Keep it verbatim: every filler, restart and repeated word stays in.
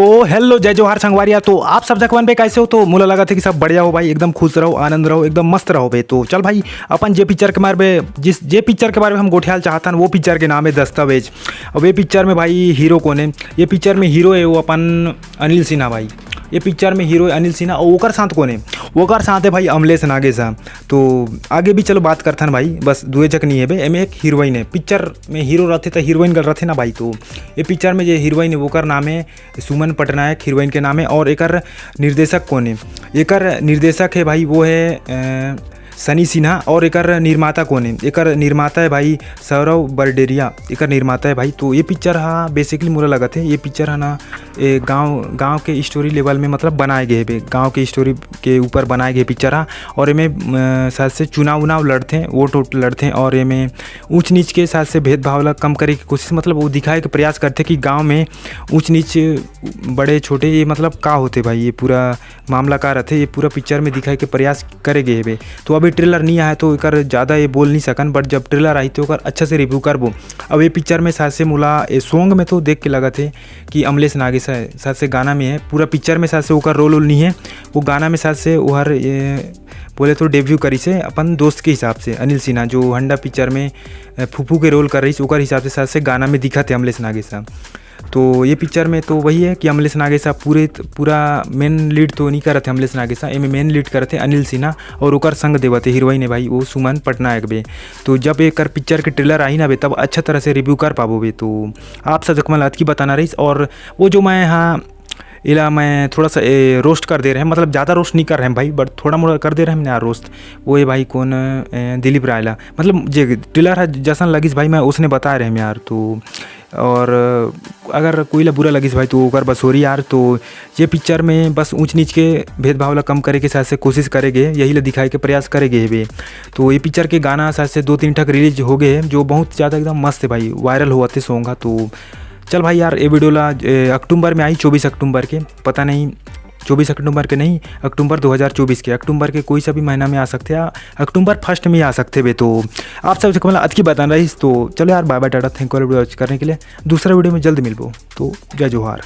तो हेलो, जय जोहार संगवारिया। तो आप सब जगमन बे कैसे हो? तो मोला लगत हे कि सब बढ़िया हो भाई, एकदम खुश रहो, आनंद रहो, एकदम मस्त रहो बे। तो चल भाई, अपन जे पिक्चर के बारे में, जिस जे पिक्चर के बारे में हम गोठियाल चाहतन, वो पिक्चर के नाम है दस्तावेज। अब ये पिक्चर में भाई हीरो कौन है? ये पिक्चर में हीरो है वो अपन अनिल सिन्हा भाई। ये पिक्चर में हीरो है अनिल सिन्हा, और ओकर साथ कौन है? ओकर साथ है भाई अमलेश नागेश। तो आगे भी चलो बात करथन भाई, बस दुए जक नहीं है बे, एमे एक हीरोइन है। पिक्चर में हीरो रहते तो हीरोइन गल रहते ना भाई। तो ये पिक्चर में जो हीरोइन है ओकर नाम है सुमन पटनायक, हीरोइन के नाम है। और एकर निर्देशक कौन है? एकर निर्देशक है भाई वो है अ, सनी सिन्हा। और एकर निर्माता कौन है? एकर निर्माता है भाई सौरव बरडेरिया, एकर निर्माता है भाई। तो ये पिक्चर हा बेसिकली मोला लगत है, ये पिक्चर हा ना ए, गाँव गाँव के स्टोरी लेवल में मतलब बनाए गए बे, गाँव के स्टोरी के ऊपर बनाए गए पिक्चर हा। और एमे अ, शायद से चुनाव उनाव लड़ते हैं, वोट वोट लड़ते हैं, और एमे ऊंच नीच के शायद से भेदभाव ला कम करे की कोशिश, मतलब वो दिखाए के प्रयास करते कि गाँव में ऊंच नीच बड़े छोटे ये मतलब का होते भाई, ये पूरा मामला का रहते, ये पूरा पिक्चर में दिखाए के प्रयास करे गए हेबे। तो अभी ट्रेलर नहीं आया तो एकर ज़्यादा ये बोल नहीं सकन, बट जब ट्रेलर आई तो ओकर अच्छा से रिव्यू करबो। अब ये पिक्चर में शायद से मोला ये सॉन्ग में तो देख के लगत है कि अमलेश नागेश है, शायद से गाना में है, पूरा पिक्चर में शायद से ओकर रोल वोल नहीं है, वो गाना में शायद से ओहर ये बोले तो डेब्यू करिस हे अपन दोस्त के हिसाब से, अनिल सिन्हा जो हंडा पिक्चर में अ, फूफू के रोल कर रहिस, ओकर हिसाब से शायद से गाना में दिखत है अमलेश नागेश हा। तो ये पिक्चर में तो वही है कि अमलेश नागेश हा पूरे पूरा मेन लीड तो नहीं करत है अमलेश नागेश हा, एमे मेन लीड करत है अनिल सिन्हा, और ओकर संग देवत है हीरोइन है भाई वो सुमन पटनायक बे। तो जब एकर पिक्चर के ट्रेलर आही ना बे, तब अच्छा तरह से रिव्यू कर पाबो बे। तो आप सब जगमन ला अतकी बताना रहिस। और वो जो मैं हाँ एला मैं थोड़ा सा ए, रोस्ट कर दे रहे हैं, मतलब ज़्यादा रोस्ट नहीं कर रहे हैं भाई, बट थोड़ा मोड़ा कर दे रहे हैं यार रोस्ट। वो ये भाई कौन ए, दिलीप रायला, मतलब जे ट्रेलर है जैसन लगिस भाई, मैं उसने बता रहे हैं यार। तो और अगर कोई ला बुरा लगिस भाई तो ओकर बस होरी यार। तो ये पिक्चर में बस ऊंच नीच के भेदभाव ला कम करे के शायद से कोशिश करे गए, यही ला दिखाए के प्रयास करे गए हेबे। तो ये पिक्चर के गाना शायद से दो तीन ठक रिलीज हो गए हैं, जो बहुत ज़्यादा एकदम मस्त है भाई, वायरल होवत हे सॉन्ग हा। तो चल भाई यार, ये वीडियो ला ए, अक्टूबर में आई, चौबीस अक्टूबर के, पता नहीं चौबीस अक्टूबर के नहीं, अक्टूबर दो हज़ार चौबीस के, अक्टूबर के कोई सा भी महीना में आ सकते हैं, अक्टूबर फर्स्ट में आ सकते बे। तो आप सब से मतलब अतकी बताना रहिस। तो चलो यार, bye bye, tata, thank you video watch करने के लिए। दूसरा वीडियो में जल्द मिलबो। तो जय जोहार।